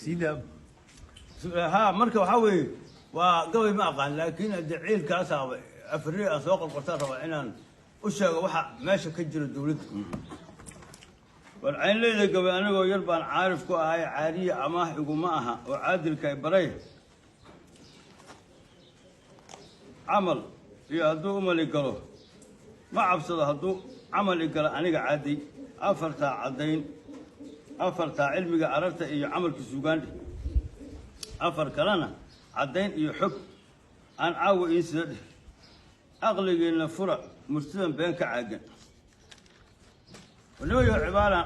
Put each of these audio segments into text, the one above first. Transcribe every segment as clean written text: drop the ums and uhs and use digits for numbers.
Sida. Ha, marka waxaa weeye, waa gabay ma aqaan, laakiin hadde ciilkaasaa afri aan soo qorqortaan rabaa inaan u sheego waxa meesha ka jira dowladda. War caynleyda gabay, anigoo yar baan caarif ku ahay, caariye amaah iguma aha oo caadilkay baray. Camal iyo hadduu umali galo ma cabsado, hadduu camal i galo aniga caadi. Afartaa caddayn, afartaa cilmiga ararta iyo camalka suugaandhe, afar kalena caddayn iyo xog aan caawa iin sida dheh. Aqligiinna fura, murtidan been ka caagan. Nimayo cibaara,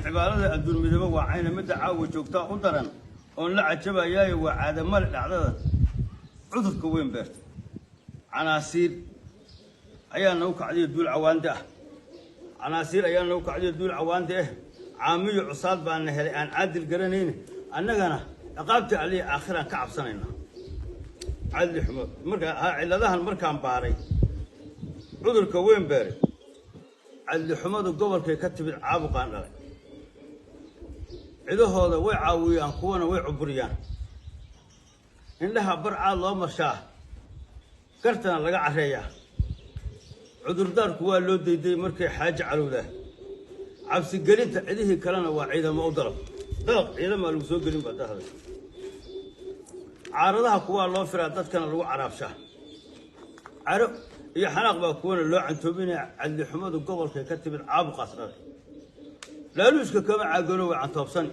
cibaarada adduun midoobo waa cayna, midda caawa joogtaa u daran oon la cajabayaayo. Waa caadamale dhacdada cudurka weyn beerta. Canaasiir ayaa nagu kacdiyo duul cawaande ah, canaasiir ayaa nagu kacdiyo duul cawaande ah. Caamiyo cusaad baana helay aan caadil garanayn, annagana ciqaabtii Alihi aakhiraan ka cabsanaynaa. Cadli xumo marka ha cilladahan markaan baaray cudurka weyn beeray, cadli xumadu gobolkay ka timid caabuqaan dhalay. Cidahooda way caawiyaan, kuwana way cuburiyaan. Indhaha bar caad loo marshaa, gartana laga carreeyaa. Cudurdaarku waa loo dayday markay xaajo calowdaa. Cabsigelinta cidihii kalena waa ciidamo u dalab dalaq, ciidamaa lagu soo gelin baa dahda. Caaradaha kuwaa loo firaa, dadkana lagu caraabshaa. Caro iyo xanaaq baa kuwana loo cantoobinaya. Cadli xumadu gobolkay ka timid caabuqaas dhalay. Laaluuska kama caagano, way cantoobsani.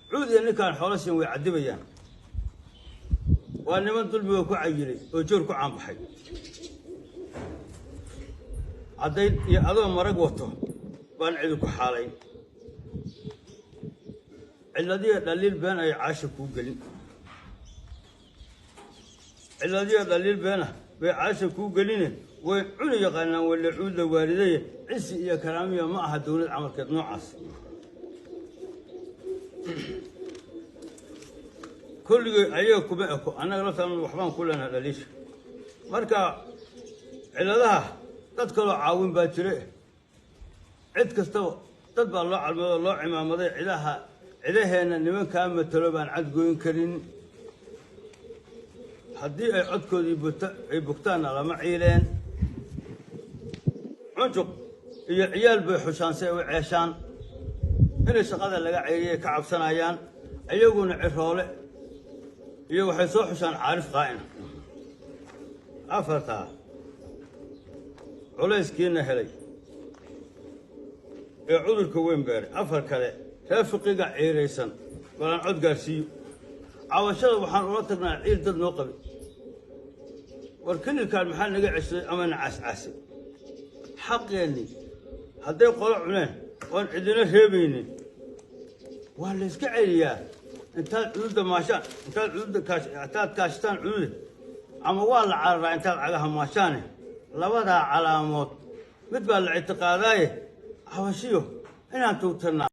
Cuud iyo ninkaan xoolo siin way cadibayaan. Waa niman dulmiga ku cayilay oo joor ku caanbaxay. Caddayn iyo adoo marag wato baan cidi ku xaalayn. Cilladiyo dhaliil been ay caasha kuu gelin, cilladiyo dhaliil beena bay caasha kuu geline. Way cuni yaqaanaan walla cuudla waalidaye. Cisi iyo karaamiya ma aha dowlad camalkeed noocaas. Kulligay ayaga kuma eko, annaga laftaanu waxbaan ku leenaha dhaliisha. Marka cilladaha dad kaloo caawin baa jire, cid kastaba dad baa loo calmado loo cimaamaday. Cidaha cidaheenna nimankaa matalo baan cadgoyn karin. Haddii ay codkoodii buta ay bugtaanna lama ciileen. Cunjuq iyo ciyaal bay xushaan si ay u ceeshaan. Inay shaqada laga ceyriyay ka cabsanayaan, iyaguna ciroole iyo waxay soo xushaan caarif qaa'ina. Afartaa culayskiina helay ee cudurka weyn beeray, afar kale raafiqiga ciiraysan balaan cod gaarsiiyo. Cabashada waxaan ula tagnaa ciil dad noo qabay. War kililkaan maxaa naga ceshaday ama na caascaasay? Xaqeennii hadday qolo cuneen oon cidina reebaynin, waa la yska celiyaa. Intaad cududa maashaan, intaad cududa kaash, intaad kaashataan cududa, ama waa la cararaa intaad cagaha maashaane. Labadaa calaamood mid baa la ictiqaadaaye, cabashiyo inaan tuugtannaa.